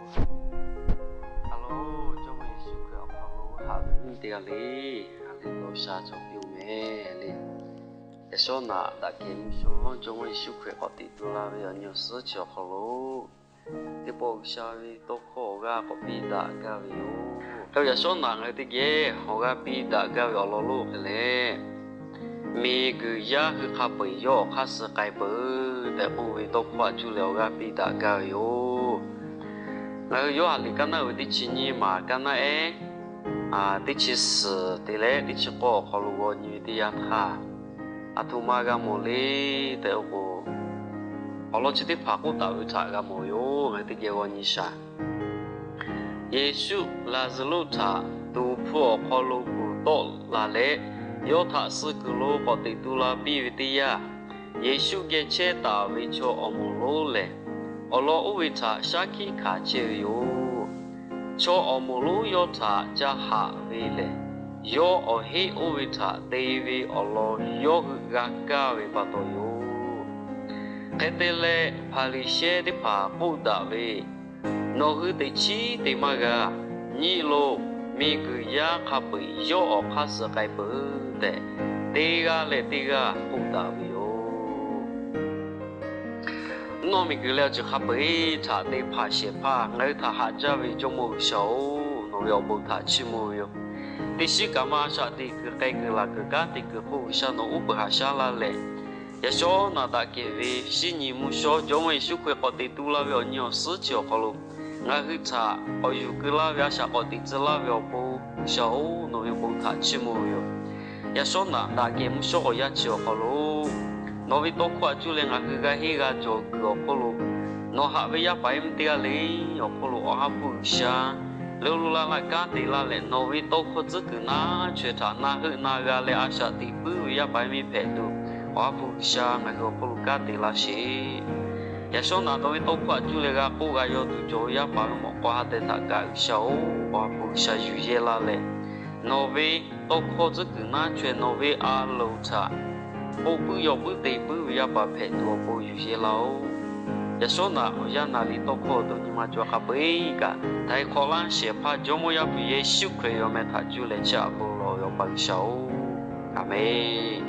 Hello, Jawˇmawˇ Yeˍsuˆ Hkriꞈ awˬ hk'aw lo haꞈ ve teˇ g'aˇ le, ha lehˬ dawˇ sha cawˬ piˇ-oˬ mehˍ le. Yaꞈ shawˉ naꞈ daꞈ kehˬ mvuhˇ shawˉ Jawˇmawˇ Yeˍsuˆ Hkriꞈ k'awꞈ teꞈ tu la ve awˬ nyi awˬ suhˉ chi awˬ hk'aw lo, teˇ pawˆ G'uiˬsha ve tawˇ hkawˇ awˬ g'aˇ k'awꞈ piˇ daꞈ gaˇ ve yoˬ. Yaꞈ shawˉ naꞈ ngaˬ hui teˇ geh awˬ g'aˇ piˇ daꞈ gaˇ ve awˬ lawn lonˉ hk'e leh, Miˬguiˬ yaˇ hui hk'a peu-eˬ yawˇ awˬ hk'aˇ suh k'ai peuˬ tehꞈ k'oˆ ve tawˇ hkawˇ a cuˇ leh awˬ g'aˇ piˇ daꞈ gaˇ ve yoˬ. Ngaˬ hui Yoˇhanˬ liꞈ kaˇ naˉ uiˍ ve teˇ chi nyiˇ maˬ kaˇ naˉ ehˉ teˇ chi suhˍ te leh teˇ chi k'awˇ awˬ hk'aw lo g'aw nyi ve teˇ yanˇ htaˇ, aˬ htoꞈ ma g'a mawˬ le tehꞈ k'o, awˬ lawn chi teˇ hpaˍ k'oˆ taˍ ve htaꞈ g'a mawˬ ve yoˬ. Ngaˬ hui teˇ geh g'aw nyi shaˍ. Yeˍsuˆ Laˍzaˍruˆ htaꞈ tuˍ hpfuh awˬ hk'aw lo kuˬ tawˆ la leh, yawˇ htaꞈ suh kuiˬ lo k'awꞈ teꞈ tu la piˇ ve teˇ yanˇ, Yeˍsuˆ geh chehˇ taˍ ve chaw awˬ moˍ lonˉ lehˬ, awˬ lawn oˇ ve htaꞈ shaˉ hkiˆ hkanˍ chehˇ ve yoˬ. Chaw awˬ moˍ lonˉ yawˇ htaꞈ ca haꞈ ve lehˬ, yawˇ awˬ heˆ oˇ ve htaꞈ te ve awˬ lawn yawˇ hui g'a kaˇ ve pa taw yoˬ. Hk'e te leh, Hpaˍriˍsehˇ teˇ hpaˍ k'oˆ daꞈ ve, Nawˬ hui teꞈ chiˉ te maˇ g'a. Nyi loˬ, miˬguiˬ yaˇ hk'a peu-eˬ yawˇ awˬ hk'aˇ suh k'ai peuˬ tehꞈ, teˇ g'aˇ leh teˇ g'aˇ k'oˆ daꞈ ve yoˬ. Nawˬ miˬguiˬ leh awˬ ceuˬ hk'a peu-eˬ htaꞈ te hpanˍ shehˍ hpaˇ ngaˬ hui htaꞈ haꞈ jaˇ ve Jawˇmawˇ G'uiˬsha-oˬ, nawˬ ve awˬ bon htaꞈ chiˇ mvuh ve yoˬ. Teˇ shiˉ kaꞈ maˇ shaꞈ te kuiˬ k'ai kuiˬ laˬ kuiˬ kanˉ te kuiˬ hk'oˆ G'uiˬsha nawˬ uˉ peunˍ haꞈ shaˉ laˇ leh, yaꞈ shawˉ naꞈ daꞈ kehˬ ve shinˉ nyi mvuhˇ shawˉ Jawˇmawˇ Yeˍsuˆ Hkriꞈ k'awꞈ teꞈ tu laˇ ve awˬ nyi awˬ suhˉ chi awˬ hk'aw lo, ngaˬ hui htaꞈ k'awꞈ yuˬ keu laˇ ve a shaꞈ k'awꞈ teꞈ tcuh laˇ ve awˬ pon G'uiˬsha-oˬ, nawˬ ve bon htaꞈ chiˇ mvuh ve yoˬ. Yaꞈ shawˉ naꞈ daꞈ kehˬ mvuhˇ shawˉ k'awꞈ yaˇ chi awˬ hk'aw lo, nawˬ ve tawˇ hkawˇ a cuˇ leh ngaˬ hui g'a henˇ g'a cawˬ kuiˬ awˬ hk'oˆ lo, nawˬ haꞈ ve yaˇ paˍ yaˇ miˇ teˇ g'aˇ le awˬ hk'oˆ lo Awˬ ha hpu G'uiˬsha leuˉ lo laˇ laˇ kanˉ te laˇ leh, nawˬ ve tawˇ hkawˇ tcuhˉ kuiˬ naˉ chaweh htaꞈ na heuˆ na g'a leh a shaꞈ teꞈ puiˉ ve yaˇ paˍ yaˇ miˇ hpehꞈ tuˬ, Awˬ ha hpu G'uiˬsha ngaˬ hui awˬ hk'oˆ lo kanˉ te laˇ sheˍ. Yaꞈ shawˉ naꞈ nawˬ ve tawˇ hkawˇ a cuˇ leh g'a k'oˆ g'a yaw tuˬ cawˬ ve yaˇ paˍ ve mawꞈ k'aw ha tehˬ htaꞈ kaꞈ G'uiˬsha-oˬ, Awˬ ha hpu G'uiˬsha yuˬ yehˇ laˇ leh, nawˬ ve tawˇ hkawˇ tcuhˉ kuiˬ naˉ chaweh nawˬ ve a loˍ htaꞈ k'oˆ puiˉ yaw puiˉ te puiˉ ve yaˇ paˍ hpehꞈ tuˬ awˬ pon yuˬ yehˇ laˇ-oˬ. Yaꞈ shawˉ naꞈ awˬ yanˇ naˍ riˍ tawˇ hkawˇ awˬ to nyi ma cawˬ hk'a peu-eˬ kaꞈ htaiˍ hk'awꞈ laˇ shehˍ hpaˇ Jawˇmawˇ Yaˇ hpu Yeˍsuˆ Hkriꞈ ve awˬ meh htaꞈ cuˇ leh chiˇ aꞈ bon lawˬ ve Awˬ pa G'uiˬsha-oˬ, Aˍmenˬ.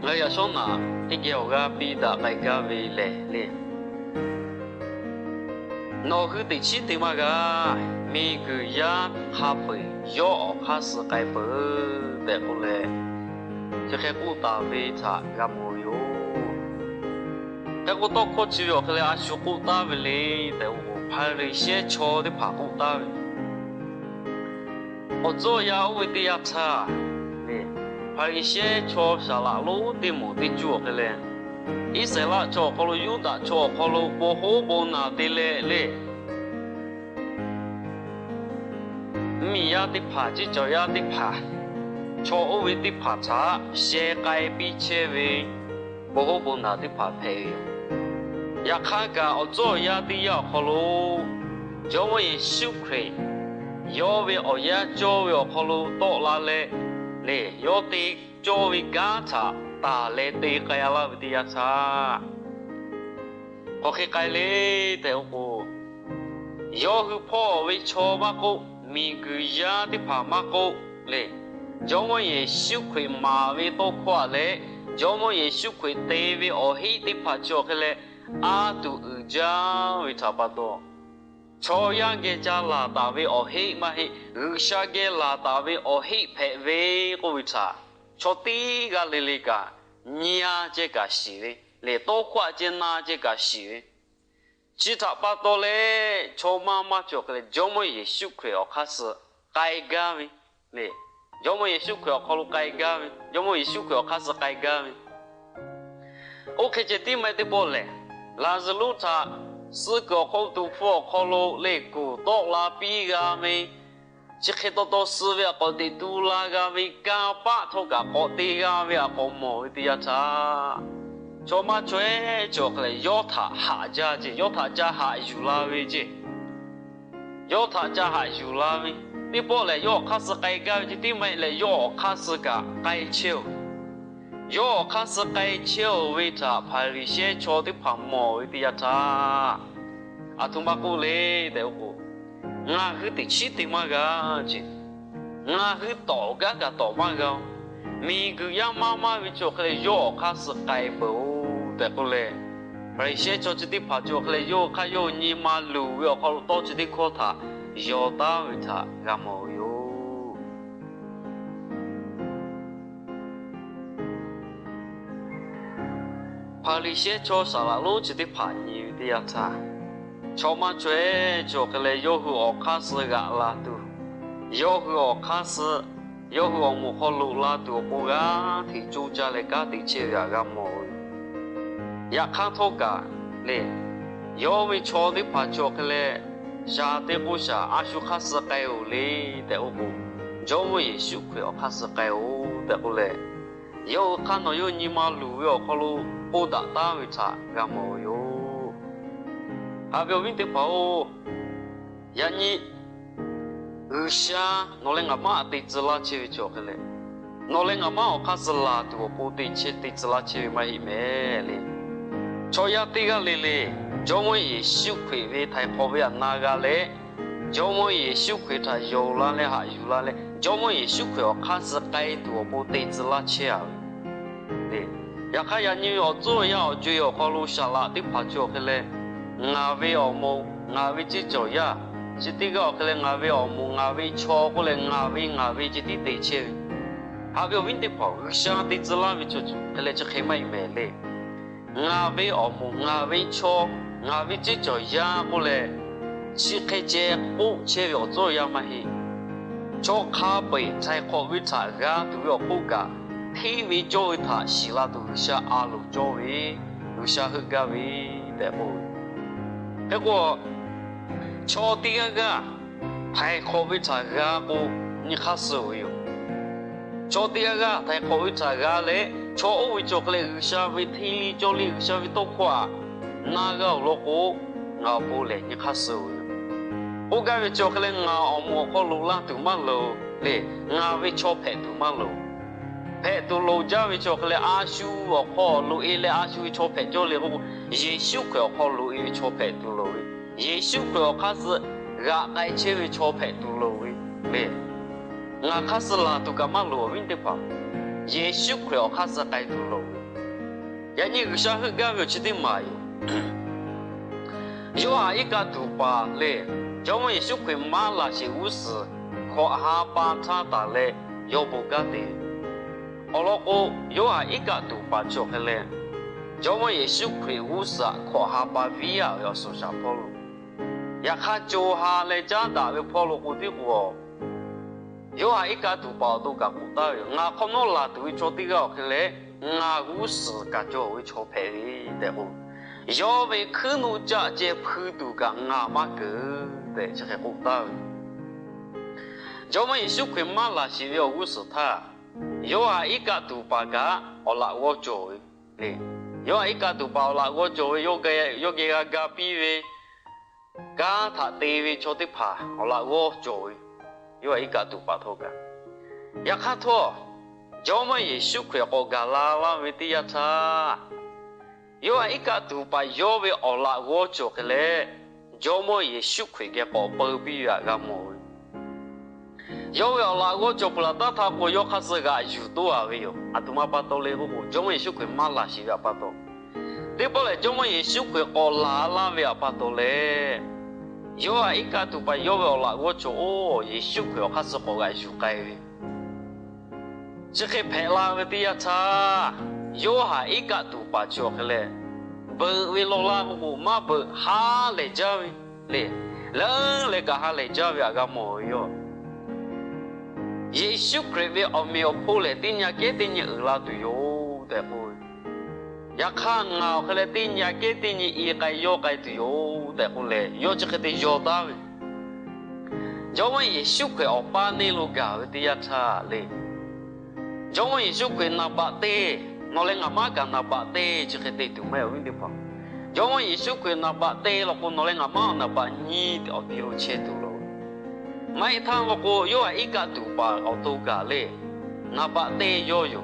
Ngaˬ hui yaꞈ shawˉ naꞈ teˇ geh awˬ g'aˇ piˇ daꞈ k'ai gaˇ ve lehˬ le, Nawˬ hui teꞈ chiˉ te maˇ g'a. Miˬguiˬ yaˇ hk'a peu-eˬ yawˇ awˬ hk'aˇ suh k'ai peuˬ tehꞈ k'oˆ leh, chi hk'e k'oˆ taˍ ve htaꞈ g'a mawˬ ve yoˬ. Hk'e k'o, tawˇ hkawˇ chi ve awˬ hk'e leh a shu k'oˆ taˉ ve le tehꞈ k'o, Hpaˍriˍsehˇ chaw teˇ hpaˍ k'oˆ taˉ ve, Awˬ tcuhˉ awˬ yanˇ oˇ ve teˇ yanˇ htaˇ, Hpaˍriˍsehˇ chaw saˍ laꞈ lonˉ teˇ moˍ teˇ cuˇ awˬ hk'e leh, Iˉsaˍreˍlaˆ chaw awˬ hk'aw lo, Yuˇdaꞈ chaw awˬ hk'aw lo bon hoˉ bon naˬ te leh le, mvuhˇmiˬ yaˇ teˇ hpaˍ, ceˇ cawˬ yaˇ teˇ hpaˍ, chaw oˇ ve teˇ hpaˍ htaꞈ sheh k'ai piˇ chehˇ ve bon hoˉ bon naˬ teˇ hpaˍ hpehꞈ ve yoˬ. Yaꞈ hk'aˇ kaꞈ, awˬ tcuhˉ awˬ yanˇ teˇ yanˇ awˬ hk'aw lo Jawˇmawˇ Yeˍsuˆ Hkriꞈ yawˇ ve awˬ yanˇ cawˇ ve awˬ hk'aw lo tawˆ la leh, le, yawˇ te cawˇ ve kanˉ htaꞈ taˍ leh te k'ai-a laˇ ve teˇ yanˇ htaˇ, k'awꞈ hk'e k'ai le tehꞈ k'oˆ k'o, yawˇ hui hpawˇ ve chaw maˇ k'oˆ, miˬguiˬ yaˇ teˇ hpaˍ maˇ k'oˆ le, Jawˇmawˇ Yeˍsuˆ Hkriꞈ maˍ ve tawˇ hkawˇ-a leh, Jawˇmawˇ Yeˍsuˆ Hkriꞈ te ve awˬ heˆ teˇ hpaˍ chi awˬ hk'e leh a tuˬ uiˍ jaˇ ve htaꞈ pa taw, chaw yaˇ geh ca laˬ taˍ ve awˬ heˆ maˇ heˆ, G'uiˬsha geh laˬ taˍ ve awˬ heˆ hpehꞈ ve k'oˆ ve htaꞈ chaw teˇ g'aˇ le le kaꞈ nyi-a ceh kaꞈ shiˍ ve, lehˬ tawˇ hkawˇ-a ceh na ceh kaꞈ shiˍ ve, chi htaꞈ pa taw leh chaw maˇ maˇ cawˬ hk'e leh Jawˇmawˇ Yeˍsuˆ Hkriꞈ awˬ hk'aˇ suh k'ai gaˇ ve, le, Jawˇmawˇ Yeˍsuˆ Hkriꞈ awˬ hk'aw lo k'ai gaˇ ve, Jawˇmawˇ Yeˍsuˆ Hkriꞈ awˬ hk'aˇ suh k'ai gaˇ ve. Oˇ hk'e ceh tiˉ maˇ heˆ, teˇ pawˆ lehˬ, Laˍzaˍruˆ htaꞈ suh kuiˬ awˬ hk'aw lo, tuˍ hpfuh awˬ hk'aw lo le kuˬ tawˆ la piˇ g'a ve, chi hk'e taw taw suh ve a k'awꞈ teꞈ tu la g'a ve kanˇ paˆ htawˇ kaꞈ k'awꞈ te g'a ve a k'awꞈ mawˬ ve teˇ yanˇ htaˇ, chaw maˇ chaweh cawˬ hk'e leh yawˇ htaꞈ haꞈ jaˇ ceh, yawˇ htaꞈ ca haꞈ yuˬ la ve ceh, yawˇ htaꞈ ca haꞈ yuˬ la ve, teˇ pawˆ lehˬ yawˇ awˬ hk'aˇ suh k'ai gaˇ ve ceh tiˉ maˇ heˆ leh yawˇ awˬ hk'aˇ suh kaꞈ k'ai chehˇ-oˬ. yawˇ awˬ hk'aˇ suh k'ai chehˇ-oˬ ve htaꞈ Hpaˍriˍsehˇ chaw teˇ hpaˍ mawˬ ve teˇ yanˇ htaˇ, aˬ htoꞈ ma k'oˆ le tehꞈ k'oˆ k'o, ngaˬ hui teꞈ chiˉ te maˇ g'a ce. Ngaˬ hui tawˍ gaˇ kaꞈ tawˍ maˇ g'a-oˬ. Miˬguiˬ yaˇ maˇ maˇ ve chi awˬ hk'e leh yawˇ awˬ hk'aˇ suh k'ai peuˬ-oˬ tehꞈ k'oˆ leh, Hpaˍriˍsehˇ chaw chi teˇ hpaˍ chi awˬ hk'e leh yawˇ hui hk'aˇ yawˇ hui nyi ma luˬ ve awˬ hk'aw lo tawˇ chi teˇ hkawˇ htaꞈ yaw taˉ ve htaꞈ g'a mawˬ ve yoˬ. Hpaˍriˍsehˇ chaw saˍ laꞈ lonˉ chi teˇ hpaˍ nyi ve teˇ yanˇ htaˇ, chaw maˇ chaweh chi awˬ hk'e leh yawˇ hui awˬ hk'aˇ suh g'aꞈ la tuˬ, yawˇ hui awˬ hk'aˇ suh, yawˇ hui awˬ moˍ hk'aw loꞈ la tuˬ awˬ pon g'aˇ hteꞈ coˇ caˇ leh kanˉ te chehˇ ve htaꞈ g'a mawˬ ve. Yaꞈ hk'aˇ htawˇ kaꞈ le, yawˇ ve chaw teˇ hpaˍ chi awˬ hk'e leh, shaˍ te k'o shaˍ, a shu hk'aˇ suh k'ai-oˬ le tehꞈ k'oˆ k'o, Jawˇmawˇ Yeˍsuˆ Hkriꞈ awˬ hk'aˇ suh k'ai-oˬ tehꞈ k'oˆ leh, yawˇ hui hk'aˇ nawˬ yawˇ nyi ma luˬ ve awˬ hk'aw lo k'oˆ daꞈ taˉ ve htaꞈ g'a mawˬ ve yoˬ. Haꞈ ve awˬ viˉ teˇ hpaˍ-oˬ, yaꞈ nyi G'uiˬsha nawˬ leh ngaˬ maˇ te tcuh laˇ chehˇ ve chi awˬ hk'e leh, nawˬ leh ngaˬ maˇ awˬ hk'aˇ suh laˬ tuˬ awˬ pon te chehˇ te tcuh laˇ chehˇ ve maˇ heˆ mehˍ le. Chaw yaˇ teˇ g'aˇ le le, Jawˇmawˇ Yeˍsuˆ Hkriꞈ ve htaiˍ hk'awꞈ ve htaꞈ na g'a leh, Jawˇmawˇ Yeˍsuˆ Hkriꞈ htaꞈ yonˍ la leh haꞈ yuˬ la leh Jawˇmawˇ Yeˍsuˆ Hkriꞈ awˬ hk'aˇ suh k'ai tuˬ awˬ pon te tcuh laˇ chehˇ-a ve le. Yaꞈ hk'aˇ yaꞈ nyi awˬ tcuhˉ awˬ yanˇ awˬ co-e awˬ hk'aw lo saˍ laꞈ teˇ hpaˍ chi awˬ hk'e leh, ngaˬ ve awˬ moˍ, ngaˬ ve ceˇ cawˬ yaˇ, chi teˇ g'aˇ awˬ hk'e leh ngaˬ ve awˬ moˍ, ngaˬ ve chaw k'oˆ leh ngaˬ ve ngaˬ ve ceh tiˉ te chehˇ ve. Haꞈ ve awˬ viˉ teˇ hpaˍ, G'uiˬsha te tcuh laˇ ve chi hk'e leh chi hk'e maˇ heˆ mehˍ le. Ngaˬ ve awˬ moˍ, ngaˬ ve chaw, ngaˬ ve ceˇ cawˬ yaˇ k'oˆ leh, chi hk'e ceh k'oˆ chehˇ ve awˬ tcuhˉ awˬ yanˇ maˇ heˆ. Chaw hk'a peu-eˬ htaiˍ hk'awꞈ ve htaꞈ g'a tuˬ ve awˬ hk'oˆ kaꞈ, hteˇ ve cawˇ ve htaꞈ shiˍ la tuˬ G'uiˬsha a loˍ cawˇ ve, G'uiˬsha heuˆ gaˇ ve tehꞈ k'oˆ ve. Hk'e k'o, chaw teˇ g'aˇ g'aˇ htaiˍ hk'awꞈ ve htaꞈ g'a k'o, nyi hk'aˇ suh-oˬ ve yoˬ. Chaw teˇ g'aˇ g'aˇ htaiˍ hk'awꞈ ve htaꞈ g'a leh, chaw oˇ ve cawˬ hk'e leh G'uiˬsha ve hteˇ liˇ cawˇ liˇ, G'uiˬsha ve tawˇ hkawˇ htaꞈ na g'a-oˬ law k'o, ngaˬ awˬ pon lehˬ nyi hk'aˇ suh-oˬ ve yoˬ. K'oˆ gaˇ ve cawˬ hk'e leh ngaˬ awˬ moˍ awˬ hk'aw loꞈ la tuˬ maˇ loˍ le, ngaˬ ve chaw hpehꞈ tuˬ maˇ loˍ. Hpehꞈ tuˬ loˍ jaˇ ve cawˬ hk'e leh a shu awˬ hk'aw loꞈ-e leh a shu ve chaw hpehꞈ cawˇ le k'oˆ k'o, Yeˍsuˆ Hkriꞈ awˬ hk'aw loꞈ-e ve chaw hpehꞈ tuˬ loˍ ve, Yeˍsuˆ Hkriꞈ awˬ hk'aˇ suh g'aꞈ k'ai chehˇ ve chaw hpehꞈ tuˬ loˍ ve le. Ngaˬ hk'aˇ suh laˬ tuˬ kaꞈ maˇ loˍ awˬ viˉ teˇ hpaˍ, Yeˍsuˆ Hkriꞈ awˬ hk'aˇ suh k'ai tuˬ loˍ ve. Yaꞈ nyi G'uiˬsha heuˆ gaˇ ve awˬ chi teˇ maˍ yoˬ. Yoˇhanˬ iˉ kaˆ tuˬ paˍ le, Jawˇmawˇ Yeˍsuˆ Hkriꞈ maˇ laˬ sheˍ g'uˇ suhˍ hkawꞈ ha pa htaˇ taˍ leh yawˇ bon kanˉ te ve. Awˬ lawn k'o, Yoˇhanˬ iˉ kaˆ tuˬ paˍ chi awˬ hk'e leh, Jawˇmawˇ Yeˍsuˆ Hkriꞈ g'uˇ suhˍ htaꞈ hkawꞈ ha pa viˉ yaˇ ve awˬ suhˍ shaˍ hpawˇ lo, yaꞈ hk'aˇ co ha leh caˉ daꞈ ve hpawˇ lo k'o tiˉ k'o, Yoˇhanˬ iˉ kaˆ tuˬ paˍ awˬ to kaꞈ k'oˆ taˍ ve yoˬ. Ngaˬ hk'awꞈ nawˉ laˬ tuˬ ve chaw teˇ g'aˇ awˬ hk'e leh, ngaˬ g'uˇ suhˍ kaꞈ cawˬ ve chaw hpehꞈ ve tehꞈ k'o, yawˇ ve hkuiˉ nuˆ caˆ ceh hpui tuˬ kaꞈ ngaˬ maˇ keunˍ tehꞈ chi hk'e k'oˆ taˍ ve. Jawˇmawˇ Yeˍsuˆ Hkriꞈ maˇ laˬ sheˍ ve awˬ g'uˇ suhˍ htaˇ, Yoˇhanˬ iˉ kaˆ tuˬ paˍ kaꞈ awˬ laꞈ g'awˇ cawˬ ve le. Yoˇhanˬ iˉ kaˆ tuˬ paˍ awˬ laꞈ g'awˇ cawˬ ve, yawˇ geh g'a ga piˇ ve kanˉ htaꞈ te ve chaw teˇ hpaˍ awˬ laꞈ g'awˇ cawˬ ve, Yoˇhanˬ iˉ kaˆ tuˬ paˍ htawˇ kaꞈ. Yaꞈ hk'aˇ htawˇ, Jawˇmawˇ Yeˍsuˆ Hkriꞈ k'awꞈ gaˬ la laˇ ve teˇ yanˇ htaˇ, Yoˇhanˬ iˉ kaˆ tuˬ paˍ yawˇ ve awˬ laꞈ g'awˇ cawˬ hk'e leh, Jawˇmawˇ Yeˍsuˆ Hkriꞈ geh k'awꞈ peu piˇ ve htaꞈ g'a mawˬ ve. Yawˇ ve awˬ laꞈ g'awˇ cawˬ peuˬ laˬ taˇ htaˇ k'o, yawˇ hk'aˇ suh g'aꞈ yuˬ toˇ a ve yoˬ. Aˬ htoꞈ ma pa taw le k'oˆ k'o, Jawˇmawˇ Yeˍsuˆ Hkriꞈ maˇ laˬ sheˍ ve htaꞈ pa taw. Teˇ pawˆ lehˬ, Jawˇmawˇ Yeˍsuˆ Hkriꞈ k'awꞈ laˬ laˇ ve htaꞈ pa taw leh, Yoˇhanˬ iˉ kaˆ tuˬ paˍ yawˇ ve awˬ laꞈ g'awˇ cawˬ-oˬ, Yeˍsuˆ Hkriꞈ awˬ hk'aˇ suh k'awꞈ g'aꞈ yuˬ k'ai ve. Chi hk'e hpehꞈ la ve teˇ yanˇ htaˇ, Yoˇhanˬ iˉ kaˆ tuˬ paˍ chi awˬ hk'e leh, beuꞈ ve law laˇ k'oˆ k'o, maˇ beuꞈ ha lehˬ jaˇ ve le. Leuˉ leh kaꞈ ha lehˬ jaˇ ve htaꞈ g'a mawˬ ve yoˬ. Yeˍsuˆ Hkriꞈ ve awˬ meꞈ awˬ hponˇ lehˬ, teˇ nyi kehˉ teˇ nyi uiˍ la tuˬ yoˬ tehꞈ k'oˆ ve. Yaꞈ hk'aˇ, ngaˬ awˬ hk'e leh teˇ nyi kehˉ teˇ nyi i k'ai yawˇ k'ai tuˬ yoˬ tehꞈ k'oˆ leh, yawˇ chi hk'e te yaw taˍ ve. Jawˇmawˇ Yeˍsuˆ Hkriꞈ awˬ paˇ neˇ lo gaˬ ve teˇ yanˇ htaˇ le, Jawˇmawˇ Yeˍsuˆ Hkriꞈ naˍ baꞈ te, nawˬ leh ngaˬ maˇ kaꞈ naˍ baꞈ te chi hk'e te tuˬ maˇ heˆ awˬ viˉ teˇ hpaˍ. Jawˇmawˇ Yeˍsuˆ Hkriꞈ naˍ baꞈ te law k'o, nawˬ leh ngaˬ maˇ awˬ naˍ baꞈ nyi awˬ ti lo chehˇ tuˬ loˬ. Maˇ heˆ htaˇ law k'o, Yoˇhanˬ iˉ kaˆ tuˬ paˍ awˬ to kaꞈ le, naˍ baꞈ te yawˇ yoˬ.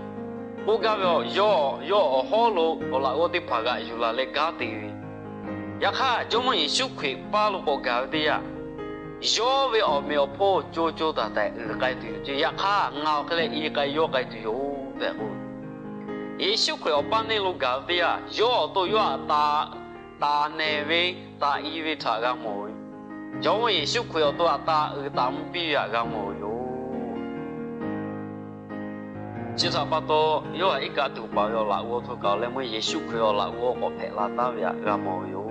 K'oˆ gaˇ ve, yawˇ, yawˇ awˬ hawˉ lo awˬ laꞈ g'awˇ teˇ hpaˍ g'aꞈ yuˬ laˬ leh kanˉ te ve. Yaꞈ hk'aˇ, Jawˇmawˇ Yeˍsuˆ Hkriꞈ paˇ lo k'awꞈ gaˬ ve teˇ yanˇ, yawˇ ve awˬ meꞈ awˬ hponˇ co co taiˍ taiˍ uiˍ k'ai tuˬ yoˬ ce. Yaꞈ hk'aˇ, ngaˬ awˬ hk'e leh i k'ai yawˇ k'ai tuˬ yoˬ tehꞈ k'oˆ ve. Yeˍsuˆ Hkriꞈ awˬ paˇ neˇ lo gaˬ ve teˇ yanˇ, yawˇ awˬ to yawˇ htaꞈ taˍ, taˍ nehˬ ve, taˍ i ve htaꞈ g'a mawˬ ve. Jawˇmawˇ Yeˍsuˆ Hkriꞈ awˬ to htaꞈ taˍ uiˍ taˍ mvuh piˇ ve htaꞈ g'a mawˬ ve yoˬ. Chi htaꞈ pa taw, yawˇ htaꞈ iˉ kaˆ tuˬ paˍ ve awˬ laꞈ g'awˇ htawˇ kaꞈ leh meuˇ Yeˍsuˆ Hkriꞈ awˬ laꞈ g'awˇ k'awꞈ hpehꞈ la taˉ ve htaꞈ g'a mawˬ ve yoˬ.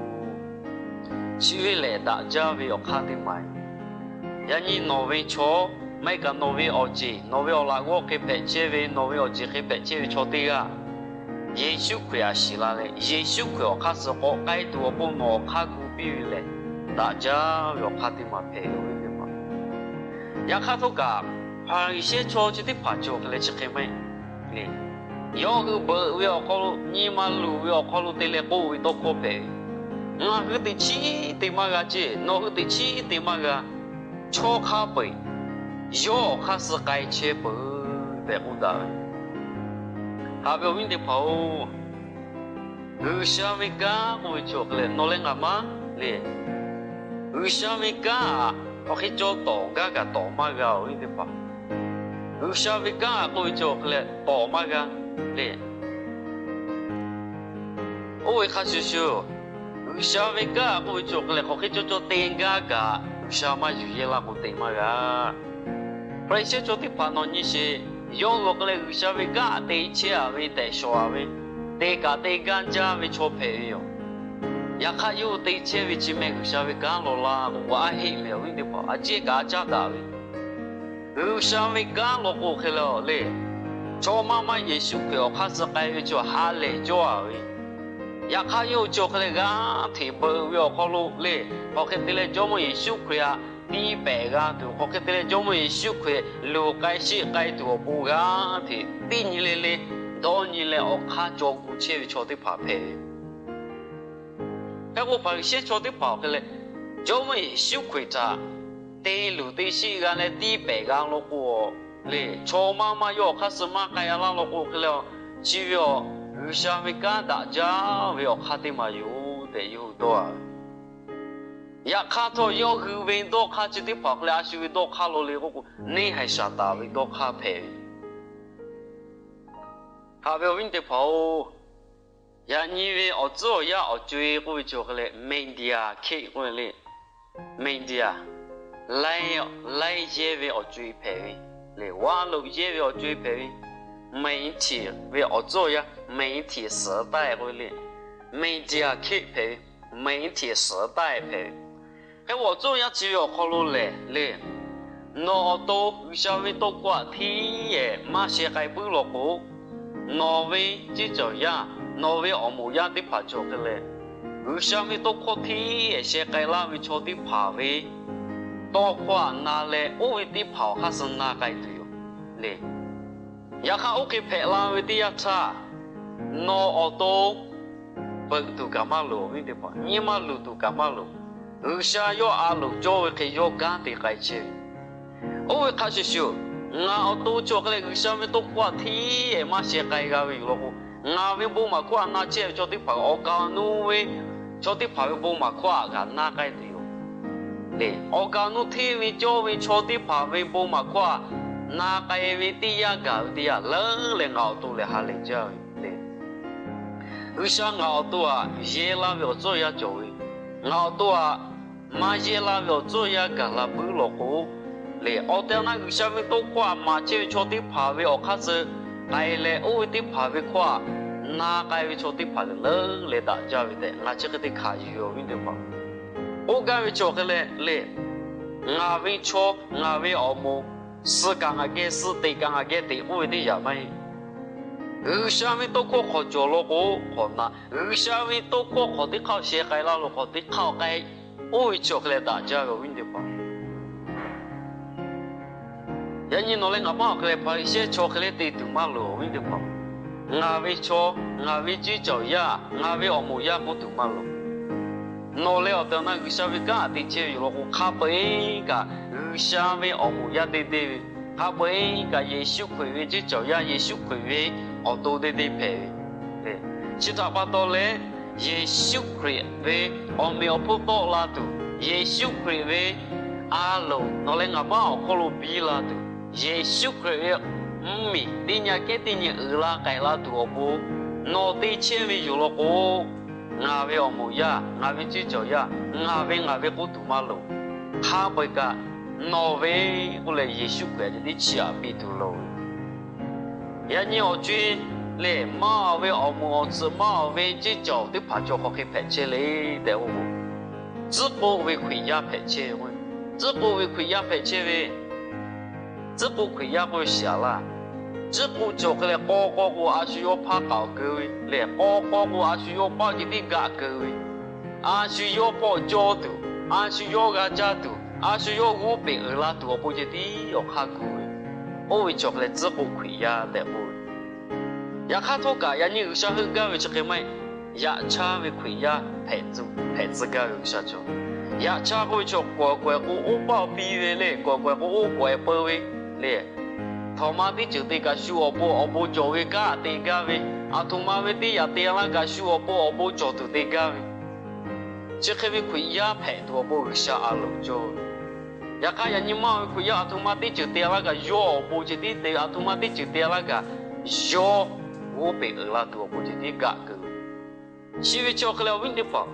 Chi ve lehˬ daꞈ jaˇ ve awˬ hk'aˇ teˇ maˬ. Yaꞈ nyi nawˬ ve chaw, maˇ heˆ kaꞈ nawˬ ve awˬ ceˬ, nawˬ ve awˬ laꞈ g'awˇ hk'e hpehꞈ chehˇ ve, nawˬ ve awˬ ceˬ hk'e hpehꞈ chehˇ ve chaw teˇ g'aˇ, Yeˍsuˆ Hkriꞈ htaꞈ shiˍ la leh, Yeˍsuˆ Hkriꞈ awˬ hk'aˇ suh k'awꞈ k'ai tuˬ awˬ pon nawˬ awˬ hk'aˇ gu piˇ ve lehˬ, daꞈ jaˇ ve awˬ hk'aˇ teˇ maˬ hpehꞈ ve teˇ maˬ. Yaꞈ hk'aˇ htawˇ kaꞈ, Hpaˍriˍsehˇ chaw chi teˇ hpaˍ cawˬ hk'e leh chi hk'e maˇ heˆ le. Yawˇ hui beuꞈ ve awˬ hk'aw lo, nyi ma luˬ ve awˬ hk'aw lo te leh k'oˆ ve tawˇ hkawˇ hpehꞈ ve, Ngaˬ hui teꞈ chiˉ te maˇ g'a ce, nawˬ hui teꞈ chiˉ te maˇ g'a. Chaw hk'a peu-eˬ yawˇ awˬ hk'aˇ suh k'ai chehˇ peuˬ tehꞈ k'oˆ daꞈ ve. Haꞈ ve awˬ viˉ teˇ hpaˍ-oˬ, G'uiˬsha ve kanˉ k'oˆ ve chi awˬ hk'e leh nawˬ leh ngaˬ maˇ le. G'uiˬsha ve kanˉ htaꞈ hk'aˬ hk'e cawˇ tawˍ gaˇ kaꞈ tawˍ maˇ g'a, awˬ viˉ teˇ hpaˍ. G'uiˬsha ve kanˉ k'oˆ ve chi awˬ hk'e leh tawˍ maˇ g'a le. Oˇ ve hk'a shuˍ shuˍ, G'uiˬsha ve kanˉ k'oˆ ve chi awˬ hk'e leh hk'aˬ hk'e cawˇ cawˇ te gaˇ kaꞈ G'uiˬsha maˇ yuˬ yehˇ laˇ k'o te maˇ g'a. Hpaˍriˍsehˇ chaw teˇ hpaˍ nawˬ nyi sheˍ. Yawˇ hui awˬ hk'e leh G'uiˬsha ve kanˉ te chehˇ-a ve tehꞈ shawˍ-a ve, te kaꞈ te gaˇ jaˇ ve chaw hpehꞈ ve yoˬ. Yaꞈ hk'aˇ yawˇ hui te chehˇ ve chi meh G'uiˬsha ve kanˉ law la k'o, a heˆ meh, awˬ viˉ teˇ hpaˍ, a ciˉ kaꞈ a caˉ daꞈ ve. G'uiˬsha ve kanˉ law k'o hk'e leh le, chaw maˇ maˇ Yeˍsuˆ Hkriꞈ awˬ hk'aˇ suh k'ai ve chi ha lehˬ cawˇ-a ve. Yaꞈ hk'aˇ yawˇ hui chi awˬ hk'e leh g'aˇ hteꞈ beuꞈ ve awˬ hk'aw lo le, hk'aˬ hk'e te leh Jawˇmawˇ Yeˍsuˆ Hkriꞈ htaꞈ tiˇ pehˍ g'a tuˬ, hk'aˬ hk'e te leh Jawˇmawˇ Yeˍsuˆ Hkriꞈ luˬ k'ai sheˆ k'ai tuˬ awˬ pon g'aˇ hteꞈ tiˇ nyi le le, dawˇ nyi leh awˬ hk'aˇ caw gu chehˇ ve chaw teˇ hpaˍ hpehꞈ ve. Hk'e k'o, Hpaˍriˍsehˇ chaw teˇ hpaˍ awˬ hk'e leh Jawˇmawˇ Yeˍsuˆ Hkriꞈ htaꞈ te luˬ te sheˆ g'a leh tiˇ pehˍ g'a law k'o le, chaw maˇ maˇ yawˇ awˬ hk'aˇ suh maˇ k'ai-a laˇ law k'o hk'e leh, chi ve awˬ G'uiˬsha ve kanˉ daꞈ jaˇ ve awˬ hk'aˇ teˇ maˬ yoˬ tehꞈ yawˇ hui dawˇ-a ve. Yaꞈ hk'aˇ htawˇ, yawˇ hui ve dawˇ hk'aˇ chi teˇ hpaˍ awˬ hk'e leh a shu ve dawˇ hk'aˇ lo le k'oˆ k'o, neˇ haiˬ Saˍtanˍ ve dawˇ hk'aˇ hpehꞈ ve. Haꞈ ve awˬ viˉ teˇ hpaˍ-oˬ, yaꞈ nyi ve awˬ tcuhˉ awˬ yanˇ awˬ co-e k'oˆ ve chi awˬ hk'e leh media hkeˆ k'oˆ ve le. Media, laiˉ, laiˉ yehˇ ve awˬ co-e hpehꞈ ve le. Waˇ loꞈ yehˇ ve awˬ co-e hpehꞈ ve. 媒体 ve awˬ tcuhˉ awˬ yanˇ 媒体时代 k'oˆ ve le. Media hkeˆ hpehꞈ ve, 媒体时代 hpehꞈ ve. Hk'e awˬ tcuhˉ awˬ yanˇ chi ve awˬ hk'aw lo lehˬ le, nawˬ awˬ to G'uiˬsha ve tawˇ hkawˇ htaꞈ hteˇ yehˬ maˇ sheh k'ai puiˉ law k'o, nawˬ ve ceˇ cawˬ yaˇ, nawˬ ve awˬ moˍ yaˇ teˇ hpaˍ cawˬ hk'e leh, G'uiˬsha ve tawˇ hkawˇ hteˇ yehˬ sheh k'ai laˇ ve chaw teˇ hpaˍ ve tawˇ hkawˇ htaꞈ na leh, oˇ ve teˇ hpaˍ awˬ hk'aˇ suh na k'ai tuˬ yoˬ le. Yaꞈ hk'aˇ, oˇ hk'e hpehꞈ la ve teˇ yanˇ htaˇ, nawˬ awˬ to peuꞈ tuˬ kaꞈ maˇ loˍ, awˬ viˉ teˇ hpaˍ, nyi ma luˬ tuˬ kaꞈ maˇ loˍ. G'uiˬsha yawˇ a loˍ cawˇ ve hk'e yawˇ kanˉ te k'ai chehˇ ve. Oˇ ve hk'a shuˍ shuˍ, ngaˬ awˬ to chi awˬ hk'e leh G'uiˬsha ve tawˇ hkawˇ htaꞈ hteˇ yehˬ maˇ sheh k'ai g'a ve yoˬ law k'o, ngaˬ ve bon maˍ hkawˇ htaꞈ na chehˇ ve chaw teˇ hpaˍ awˬ kaˍ awˬ nu ve chaw teˇ hpaˍ ve bon maˍ hkawˇ htaꞈ g'a na k'ai tuˬ yoˬ le. Awˬ kaˍ awˬ nu hteˇ ve cawˇ ve chaw teˇ hpaˍ ve bon maˍ hkawˇ htaꞈ na k'ai ve teˇ yanˇ gaˬ ve teˇ yanˇ leuˉ leh ngaˬ awˬ to lehˬ ha lehˬ jaˇ ve le. G'uiˬsha ngaˬ awˬ to htaꞈ yehˇ laˇ ve awˬ tcuhˉ awˬ yanˇ cawˬ ve, ngaˬ awˬ to htaꞈ maˇ yehˇ laˇ ve awˬ tcuhˉ awˬ yanˇ gaˬ la puiˉ law k'o le, awˬ tehˬ awˬ na G'uiˬsha ve tawˇ hkawˇ htaꞈ maˍ chehˇ ve chaw teˇ hpaˍ ve awˬ hk'aˇ suh k'ai leh, oˇ ve teˇ hpaˍ ve hkawˇ htaꞈ na k'ai ve chaw teˇ hpaˍ lehˬ leuˉ leh daꞈ jaˇ ve tehꞈ ngaˬ chi hk'e te hkanˍ yuˬ ve, awˬ viˉ teˇ hpaˍ. K'oˆ gaˇ ve chi awˬ hk'e leh le, ngaˬ ve chaw, ngaˬ ve awˬ moˍ, suh kaꞈ ngaˬ geh suh, teꞈ kaꞈ ngaˬ geh teꞈ k'oˆ ve teˇ yanˇ maˇ heˆ. G'uiˬsha ve tawˇ hkawˇ hk'awꞈ cawˬ law k'o hk'awꞈ na, G'uiˬsha ve tawˇ hkawˇ hk'awꞈ teˇ hk'aˇ sheh k'ai laˇ lo hk'awꞈ teˇ hk'aˇ k'ai, oˇ ve chi awˬ hk'e leh daꞈ jaˇ ve, awˬ viˉ teˇ hpaˍ. Yaꞈ nyi nawˬ leh ngaˬ maˇ awˬ hk'e leh Hpaˍriˍsehˇ chaw hk'e leh te tuˬ maˇ loˍ, awˬ viˉ teˇ hpaˍ. Ngaˬ ve chaw, ngaˬ ve ceˇ cawˬ yaˇ, ngaˬ ve awˬ moˍ yaˇ k'oˆ tuˬ maˇ loˍ. Nawˬ leh awˬ tehˬ awˬ na G'uiˬsha ve kanˉ htaꞈ te chehˇ ve yoˬ law k'o, hk'a peu-eˬ kaꞈ G'uiˬsha ve awˬ moˍ yaˇ te te ve, hk'a peu-eˬ kaꞈ Yeˍsuˆ Hkriꞈ ve ceˇ cawˬ yaˇ, Yeˍsuˆ Hkriꞈ ve awˬ to teˇ deˇ hpehꞈ ve. Chi htaꞈ pa taw leh, Yeˍsuˆ Hkriꞈ ve awˬ meꞈ awˬ hponˇ tawˆ la tuˬ, Yeˍsuˆ Hkriꞈ ve a loˍ nawˬ leh ngaˬ maˇ awˬ hk'oˆ lo biˇ la tuˬ, Yeˍsuˆ Hkriꞈ ve mvuhˇmiˬ teˇ nyi kehˉ teˇ nyi uiˍ la k'ai la tuˬ awˬ pon, nawˬ te chehˇ ve yoˬ law k'o, ngaˬ ve awˬ moˍ yaˇ, ngaˬ ve ceˇ cawˬ yaˇ, ngaˬ ve ngaˬ ve k'oˆ tuˬ maˇ loˍ. Hk'a peu-eˬ kaꞈ nawˬ ve k'oˆ leh Yeˍsuˆ Hkriꞈ a ceh tiˉ chiˇ aꞈ piˇ tuˬ loˍ. Yaꞈ nyi awˬ co-e lehˬ, maˇ ve awˬ moˍ awˬ tsuhꞈ, maˇ ve ceˇ cawˬ teˇ hpaˍ cawˬ hk'aˬ hk'e hpehꞈ chehˇ le tehꞈ k'oˆ k'o, tcuhˉ k'oˆ ve Hkriꞈ yaˇ hpehꞈ chehˇ ve. Tcuhˉ k'oˆ ve Hkriꞈ yaˇ hpehꞈ chehˇ ve, tcuhˉ k'oˆ Hkriꞈ yaˇ k'oˆ ve shiˍ aˍ laˇ. Tcuhˉ k'oˆ cawˬ hk'e leh, k'aw k'aw k'o a shu yawˇ hpaˇ k'aoˍ keu ve lehˬ, k'aw k'aw k'o a shu yawˇ paˇ ceh tiˉ gaˆ keu ve, a shu yawˇ pawˆ cawˇ tuˬ, a shu yawˇ g'a caˇ tuˬ, a shu yawˇ g'oˇ peꞈ uiˍ la tuˬ awˬ pon ceh tiˉ awˬ hk'aˇ gu ve, oˇ ve cawˬ hk'e leh tcuhˉ k'oˆ Hkriꞈ yaˇ tehꞈ k'oˆ ve. Yaꞈ hk'aˇ htawˇ kaꞈ yaꞈ nyi G'uiˬsha heuˆ gaˇ ve chi hk'e maˇ heˆ. Yaꞈ chaˇ ve Hkriꞈ yaˇ hpehꞈ tcuh gaˇ ve G'uiˬsha cawˬ. Yaꞈ chaˇ k'oˆ ve chaw kawehˬ kawehˬ k'o oˇ paˆ piˇ ve le, kawehˬ kawehˬ k'o oˇ kawehˬ peu ve le. Htawnˍ ma teˇ ceuˬ te kaꞈ shu awˬ pon awˬ bon cawˬ ve kanˉ te gaˇ ve, aˬ htoꞈ ma ve teˇ yaꞈ te laˇ kaꞈ shu awˬ pon awˬ bon cawˬ tuˬ te gaˇ ve. Chi hk'e ve Hkriꞈ yaˇ hpehꞈ tuˬ awˬ pon G'uiˬsha a loˍ cawˬ ve. Yaꞈ hk'aˇ yaꞈ nyi maˇ ve Hkriꞈ yaˇ aˬ htoꞈ ma teˇ ceuˬ te laˇ kaꞈ yawˇ awˬ pon ceh tiˉ te, aˬ htoꞈ ma teˇ ceuˬ te laˇ kaꞈ yawˇ g'oˇ peꞈ uiˍ la tuˬ awˬ pon ceh tiˉ gaˆ keu ve. Chi ve chi awˬ hk'e leh awˬ viˉ teˇ hpaˍ,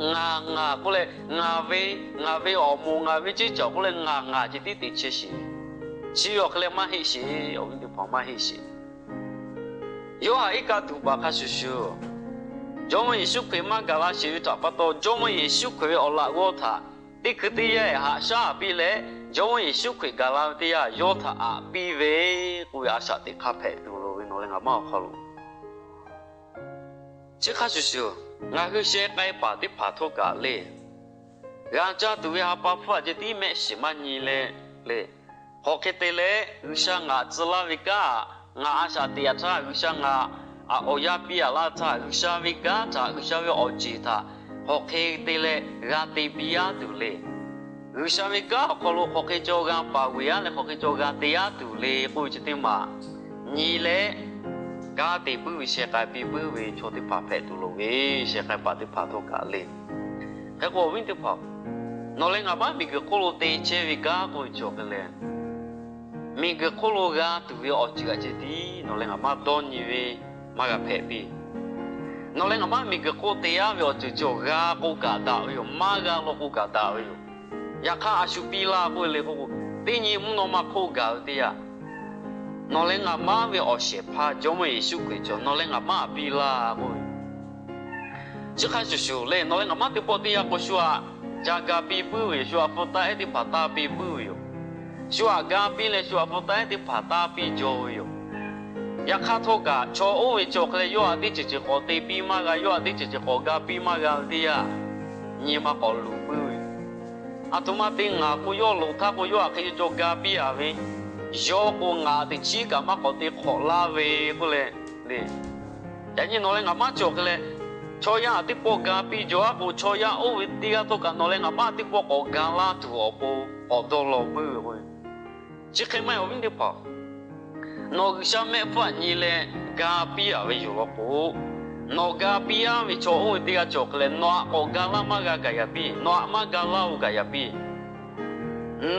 ngaˬ ngaˬ k'oˆ leh ngaˬ ve, ngaˬ ve awˬ moˍ ngaˬ ve ceˇ cawˬ k'oˆ leh ngaˬ ngaˬ ceh tiˉ te chehˇ sheˍ. Chi ve awˬ hk'e leh maˇ heˆ sheˍ, awˬ viˉ teˇ hpaˍ maˇ heˆ sheˍ. Yoˇhanˬ iˉ kaˆ tuꞈ baˬ hk'a shuˍ shuˍ, Jawˇmawˇ Yeˍsuˆ Hkriꞈ maˇ gaˬ la sheˍ ve htaꞈ pa taw, Jawˇmawˇ Yeˍsuˆ Hkriꞈ ve awˬ laꞈ g'awˇ htaꞈ teˇ hkui teˇ yanˇ haꞈ shaˉ aꞈ piˇ leh, Jawˇmawˇ Yeˍsuˆ Hkriꞈ gaˬ la ve teˇ yanˇ yawˇ htaꞈ aꞈ piˇ ve k'oˆ ve a shaꞈ teꞈ hk'aˇ hpehꞈ tuˬ loˍ ve nawˬ leh ngaˬ maˇ awˬ hk'aw lo. Chi hk'a shuˍ shuˍ, ngaˬ hui sheh k'ai paˍ teˇ hpaˍ htawˇ kaꞈ le, g'a caˇ tuˬ ve ha pa hpfuhˇ aꞈ ceh tiˉ mehˆ shiˍ maˇ nyi leh le, hk'aˬ hk'e te leh G'uiˬsha ngaˬ tcuh laˇ ve kanˉ, ngaˬ a shaꞈ teꞈ aꞈ htaˇ, G'uiˬsha ngaˬ aꞈ awˬ yanˇ piˇ aꞈ laˇ htaˇ, G'uiˬsha ve kanˉ htaꞈ, G'uiˬsha ve awˬ ceˬ htaꞈ hk'aˬ hk'e te leh g'a te piˇ aˉ tuˬ le. G'uiˬsha ve kanˉ awˬ hk'aw lo hk'aˬ hk'e caw g'a paˍ veˬ aˉ leh hk'aˬ hk'e caw g'a te aˉ tuˬ le k'oˆ ve chi teˇ maˬ nyi leh, kanˉ te puiˉ ve sheh k'ai piˇ puiˉ ve chaw teˇ hpaˍ hpehꞈ tuˬ loˍ ve, sheh k'ai paˍ teˇ hpaˍ htawˇ kaꞈ le. Hk'e k'o awˬ viˉ teˇ hpaˍ, nawˬ leh ngaˬ maˇ miˬguiˬ hk'oˆ lo te chehˇ ve kanˉ k'oˆ ve cawˬ hk'e leh, miˬguiˬ hk'oˆ lo g'a tuˬ ve awˬ ceuˬ aꞈ ceh tiˉ nawˬ leh ngaˬ maˇ dawˇ nyi ve maˇ g'a hpehꞈ piˇ. Nawˬ leh ngaˬ maˇ miˬguiˬ hk'oˆ te aˉ ve awˬ ceuˬ cawˬ, g'a k'o kaꞈ daꞈ ve yoˬ, maˇ g'a law k'o kaꞈ daꞈ ve yoˬ. Yaꞈ hk'aˇ a shu piˇ laˇ k'oˆ ve le k'oˆ k'o, teˇ nyi mvuhˇ naw ma hk'oˆ gaˬ ve teˇ yanˇ, nawˬ leh ngaˬ maˇ ve awˬ shehˍ hpaˇ Jawˇmawˇ Yeˍsuˆ Hkriꞈ cawˬ, nawˬ leh ngaˬ maˇ aꞈ piˇ laˇ k'oˆ ve. Chi hk'a shuˍ shuˍ le, nawˬ leh ngaˬ maˇ teˇ pawˆ teˇ yanˇ k'o shu aꞈ ca ga piˇ puiˉ ve yoˬ, shu aꞈ hpu taˇ ehˉ teˇ hpaˍ taˇ piˇ puiˉ ve yoˬ. Shu aꞈ ga piˇ leh shu aꞈ hpu taˇ ehˉ teˇ hpaˍ taˇ piˇ jaw ve yoˬ. Yaꞈ hk'aˇ htawˇ kaꞈ chaw oˇ ve cawˬ hk'e leh yawˇ aꞈ teˇ ceuˬ ceuˬ k'awꞈ te piˇ maˇ g'a, yawˇ aꞈ teˇ ceuˬ ceuˬ k'awꞈ ga piˇ maˇ g'a ve teˇ yanˇ, nyi ma k'awꞈ luˬ puiˉ ve. Aˬ htoꞈ ma te ngaˬ k'o yawˇ loˍ htaˇ k'o yawˇ aꞈ hk'e cawˬ ga piˇ a ve, yawˇ k'o ngaˬ teꞈ chiˉ kaꞈ maˇ k'awꞈ te hk'awꞈ laˇ ve k'oˆ leh le. Yaꞈ nyi nawˬ leh ngaˬ maˇ cawˬ hk'e leh, chaw yaˇ aꞈ teˇ pawˆ ga piˇ jaw aˉ k'o, chaw yaˇ oˇ ve teˇ g'aˇ htawˇ kaꞈ nawˬ leh ngaˬ maˇ teˇ pawˆ k'awꞈ ga laˇ tuˬ awˬ pon k'awꞈ dawˇ law puiˉ ve k'o, chi hk'e maˇ heˆ awˬ viˉ teˇ hpaˍ, nawˬ G'uiˬsha mehˆ hpfuhˇ aꞈ nyi leh ga piˇ a ve yoˬ law k'o, nawˬ ga piˇ aˉ ve chaw oˇ ve teˇ g'aˇ cawˬ hk'e leh, nawˬ aꞈ k'awꞈ ga laˇ maˇ g'a kaꞈ yaꞈ piˇ, nawˬ aꞈ maˇ ga laˇ-oˬ kaꞈ yaꞈ piˇ.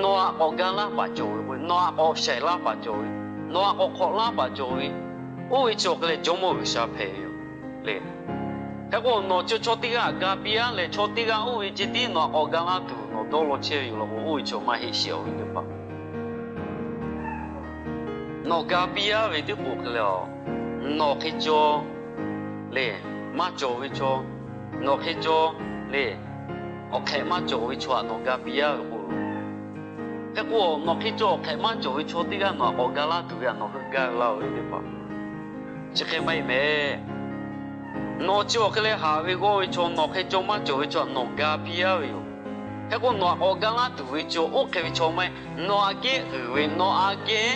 Nawˬ aꞈ k'awꞈ ga laˇ paˍ cawˬ ve k'o, nawˬ aꞈ k'awꞈ shaiˍ laˇ paˍ cawˬ ve, nawˬ aꞈ k'awꞈ hk'awꞈ laˇ paˍ cawˬ ve, oˇ ve cawˬ hk'e leh Jawˇmawˇ G'uiˬsha hpehꞈ ve yoˬ le. Hk'e k'o nawˬ chi chaw teˇ g'aˇ ga piˇ aˉ leh, chaw teˇ g'aˇ oˇ ve ceh tiˉ nawˬ aꞈ k'awꞈ ga laˇ tuˬ nawˬ dawˇ law chehˇ ve yoˬ law k'o, oˇ ve chaw maˇ heˆ sheˍ awˬ viˉ teˇ hpaˍ. Nawˬ ga piˇ aˉ ve teˇ k'oˍ hk'e leh, nawˬ hk'e cawˬ le, maˇ cawˬ ve chaw, nawˬ hk'e cawˬ le, awˬ hk'ehꞈ maˇ cawˬ ve chaw aꞈ nawˬ ga piˇ aˉ ve k'o, hk'e k'o nawˬ hk'e cawˬ awˬ hk'ehꞈ maˇ cawˬ ve chaw teˇ g'aˇ nawˬ aꞈ k'awꞈ ga laˇ tuˬ ve aꞈ nawˬ heuˆ gaˇ ve laˇ-oˬ ve teˇ hpaˍ. Chi hk'e maˇ heˆ mehˍ. Nawˬ chi awˬ hk'e leh haꞈ ve g'awˇ ve chaw, nawˬ hk'e cawˬ maˇ cawˬ ve chaw aꞈ nawˬ ga piˇ aˉ ve yoˬ. Hk'e k'o nawˬ aꞈ k'awꞈ ga laˇ tuˬ ve chaw oˇ hk'e ve chaw maˇ heˆ. Nawˬ aꞈ kehˉ uiˍ ve, nawˬ aꞈ kehˉ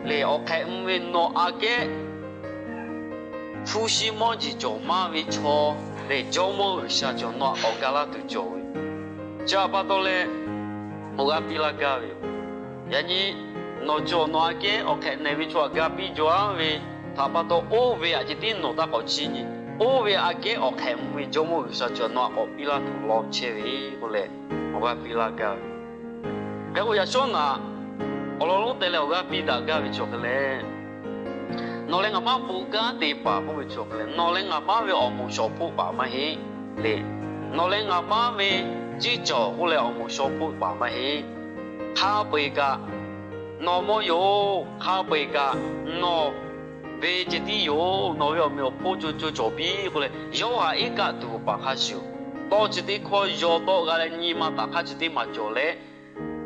lehˬ awˬ hk'ehꞈ mvuh ve, nawˬ aꞈ kehˉ hpu shi mawˇ jeˬ cawˬ maˇ ve chaw lehˬ, Jawˇmawˇ G'uiˬsha cawˬ nawˬ aꞈ k'awꞈ ga laˇ tuˬ cawˬ ve. Chi htaꞈ pa taw leh, awˬ g'aˇ piˇ laˇ gaˇ ve yoˬ. Yaꞈ nyi nawˬ cawˬ nawˬ aꞈ kehˉ awˬ hk'ehꞈ nehˬ ve chaw aꞈ ga piˇ jaw aˉ ve, htaꞈ pa taw, oˇ ve aꞈ ceh tiˉ nawˬ taˇ k'awꞈ chiˇ nyi. Oˇ ve aꞈ kehˉ awˬ hk'ehꞈ mvuh ve Jawˇmawˇ G'uiˬsha cawˬ nawˬ aꞈ k'awꞈ piˇ laˇ tuˬ law chehˇ ve k'oˆ leh, awˬ g'aˇ piˇ laˇ gaˇ ve. Hk'e k'o, yaꞈ shawˉ naꞈ awˬ lawn lonˉ te leh awˬ g'aˇ piˇ daꞈ gaˇ ve chi awˬ hk'e leh, nawˬ leh ngaˬ maˉ bon kanˉ te paˍ k'oˆ ve chi awˬ hk'e leh, nawˬ leh ngaˬ maˉ ve awˬ moˍ shawˍ hpoˆ paˍ maˇ heˆ le. Nawˬ leh ngaˬ maˉ ve ciˇ cawˬ k'oˆ leh awˬ moˍ shawˍ hpoˆ paˍ maˇ heˆ. Hk'a peu-eˬ kaꞈ nawˬ mawˇ yoˬ. Hk'a peu-eˬ kaꞈ nawˬ ve ceh tiˉ yoˬ. Nawˬ ve awˬ meꞈ awˬ hponˇ co co cawˬ piˇ k'oˆ leh, yawˇ haꞈ iˉ kaˆ tuˬ paˍ hk'a shuˍ, tawˇ chi teˇ hkawˇ yaw tawˆ g'a leh nyi ma taˍ hk'aˇ chi teˇ maˬ cawˬ leh,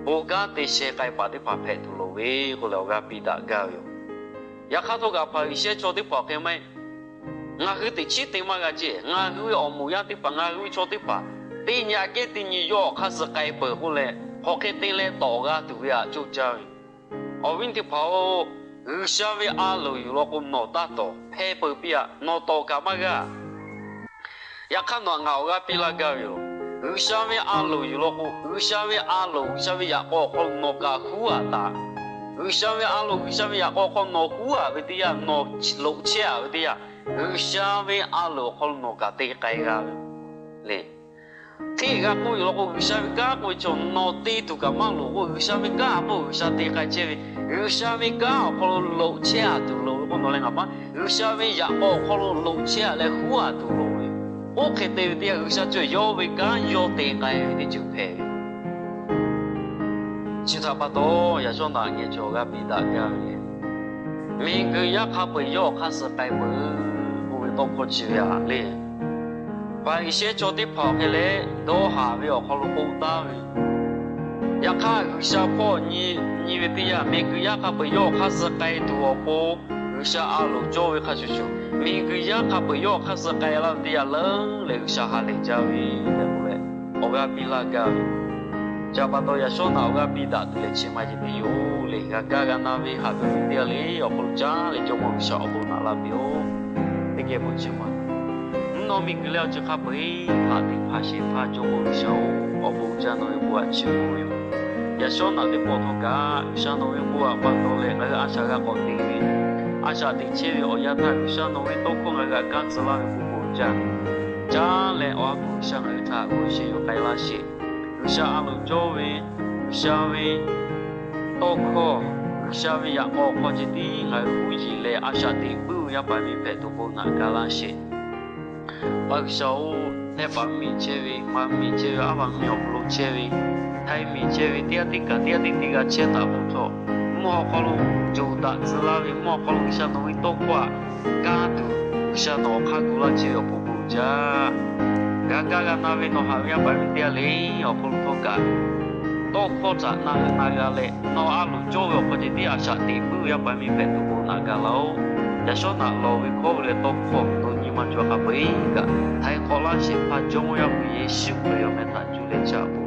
bon kanˉ te sheh k'ai paˍ teˇ hpaˍ hpehꞈ tuˬ loˍ ve k'oˆ leh awˬ g'aˇ piˇ daꞈ gaˇ ve yoˬ. Yaꞈ hk'aˇ htawˇ kaꞈ Hpaˍriˍsehˇ chaw teˇ hpaˍ awˬ hk'e maˇ heˆ. Ngaˬ hui teꞈ chiˉ te maˇ g'a ceˇ. Ngaˬ hui ve awˬ moˍ yaˇ teˇ hpaˍ, ngaˬ hui ve chaw teˇ hpaˍ teˇ nyi aꞈ kehˉ teˇ nyi yawˇ awˬ hk'aˇ suh k'ai peuˬ k'oˆ leh, hk'aˬ hk'e te leh tawˍ g'a tuˬ ve aꞈ coˇ caˇ ve. Awˬ viˉ teˇ hpaˍ-oˬ, G'uiˬsha ve a loˍ yuˬ law k'o, nawˬ taˇ tawˍ hpehˇ peuˬ piˇ-aꞈ. Nawˬ tawˍ kaꞈ maˇ g'aˇ. Yaꞈ hk'aˇ nawˬ aꞈ ngaˬ awˬ g'aˇ piˇ laˇ gaˇ ve yoˬ. G'uiˬsha ve a loˍ yuˬ law k'o, G'uiˬsha ve a loˍ, G'uiˬsha ve yaꞈ k'aw awˬ hk'aw lo nawˬ kaꞈ huˉ-aꞈ taˍ. G'uiˬsha ve a loˍ, G'uiˬsha ve yaꞈ k'aw awˬ hk'aw lo nawˬ huˉ-aꞈ ve teˇ yanˇ, nawˬ loꞈ chehˇ-aꞈ ve teˇ yanˇ, G'uiˬsha ve a loˍ awˬ hk'aw lo nawˬ kaꞈ te k'ai g'a ve le. Hteˇ g'a k'oˆ yoˬ law k'o, G'uiˬsha ve kanˉ k'oˆ ve chaw nawˬ te tuˬ kaꞈ maˇ loˍ k'o, G'uiˬsha ve kanˉ a k'oˆ G'uiˬsha te k'ai chehˇ ve, G'uiˬsha ve kanˉ awˬ hk'aw lo loꞈ chehˇ-aꞈ tuˬ loˍ ve k'o, nawˬ leh ngaˬ maˇ G'uiˬsha ve yaꞈ k'aw awˬ hk'aw lo loꞈ chehˇ-aꞈ leh huˉ-aꞈ tuˬ loˍ ve. Oˇ hk'e te ve teˇ yanˇ, G'uiˬsha cawˬ yawˇ ve kanˉ yawˇ te k'ai ve teˇ ceuˬ hpehꞈ ve chi htaꞈ pa taw, yaꞈ shawˉ naꞈ ngeh cawˬ g'a piˇ daꞈ gaˇ ve le. Miˬguiˬ yaˇ hk'a peu-eˬ yawˇ awˬ hk'aˇ suh k'ai peuˬ k'oˆ ve tawˇ hkawˇ chi ve aꞈ le. Hpaˍriˍsehˇ chaw teˇ hpaˍ awˬ hk'e leh dawˇ haˍ ve awˬ hk'aw lo k'oˆ taˍ ve, yaꞈ hk'aˇ G'uiˬsha hpawˇ nyi ve teˇ yanˇ, miˬguiˬ yaˇ hk'a peu-eˬ yawˇ awˬ hk'aˇ suh k'ai tuˬ awˬ pon G'uiˬsha a loˍ cawˇ ve hk'a shuˍ shuˍ, miˬguiˬ yaˇ hk'a peu-eˬ yawˇ awˬ hk'aˇ suh k'ai laˇ ve teˇ yanˇ leuˉ leh G'uiˬsha ha lehˬ jaˇ ve tehꞈ k'oˆ leh, awˬ g'aˇ piˇ laˇ gaˇ ve. Chi pa taw yaꞈ shawˉ naꞈ awˬ g'aˇ piˇ daꞈ tuˬ leh chi ma ceh tiˉ yoˬ le. G'a kaˇ g'a na ve haꞈ ve teˇ g'aˇ le awˬ hk'aw lo caˉ leh Jawˇmawˇ G'uiˬsha awˬ bon naꞈ laˇ piˇ-oˆ. Teˇ geh bon chi ma, mvuhˇ naw miˬguiˬ leh awˬ ceuˬ hk'a peu-eˬ htaꞈ teꞈ hpaˍ shehˍ hpaˇ Jawˇmawˇ G'uiˬsha-oˬ, awˬ bon uiˍ jaˇ nawˬ ve bon aꞈ chiˇ mvuh ve yoˬ. Yaꞈ shawˉ naꞈ teˇ pawˆ htawˇ kaꞈ G'uiˬsha nawˬ ve bon aꞈ pa taw leh ngaˬ hui a shaꞈ g'a k'awꞈ te ve, a shaꞈ teꞈ chehˇ ve awˬ yanˇ htaˇ G'uiˬsha nawˬ ve tawˇ hkawˇ ngaˬ hui htaꞈ kanˉ tcuh laˇ ve bon bon jaˇ. Caˇ leh awˬ ha hpu G'uiˬsha ngaˬ hui htaꞈ g'aw sheh yuˬ k'ai laˇ sheˍ. G'uiˬsha a loˍ cawˇ ve, G'uiˬsha ve tawˇ hkawˇ, G'uiˬsha ve yaꞈ k'aw hk'aw ceh tiˉ ngaˬ hui huˉ yiˍ leh a shaꞈ teꞈ puiˉ ve yaˇ paˍ miˇ hpehꞈ tuˬ bon naꞈ ga laˇ sheˍ. Paˍ G'uiˬsha-oˬ, Htehˇ paˍ miˬ chehˇ ve, Manˇ miˬ chehˇ ve, Aˉ vaꞈ miˬ awˬ hk'aw lo chehˇ ve, Htaiˇ miˬ chehˇ ve, teˇ g'aˇ teˇ kaꞈ teˇ g'aˇ teˇ tiˉ g'a chehˇ taˍ k'o htawˇ, mvuhˇ haw hk'aw lo coˬ daꞈ tcuh laˇ ve, mvuhˇ haw hk'aw lo G'uiˬsha nawˬ ve tawˇ hkawˇ aꞈ kaˇ tuˬ, G'uiˬsha nawˬ awˬ hk'aˇ gu laˇ chehˇ ve awˬ pon bon jaˇ. G'a kaˇ g'a na ve nawˬ haꞈ ve yaˇ paˍ miˇ teˇ g'aˇ le awˬ hk'aw lo htawˇ kaꞈ, tawˇ hkawˇ htaꞈ na hui na g'a leh nawˬ a loˍ cawˇ ve awˬ hk'aw ceh tiˉ a shaꞈ teꞈ puiˉ ve yaˇ paˍ miˇ hpehꞈ tuˬ bon naꞈ ga laˇ-oˆ. Yaꞈ shawˉ naꞈ lawˬ ve hkawˇ ve leh tawˇ hkawˇ to nyi ma cawˬ hk'a peu-eˬ kaꞈ htaiˍ hk'awꞈ laˇ shehˍ hpaˇ Jawˇmawˇ Yaˇ hpu Yeˍsuˆ Hkriꞈ awˬ meh htaꞈ cuˇ leh caꞈ peuˬ.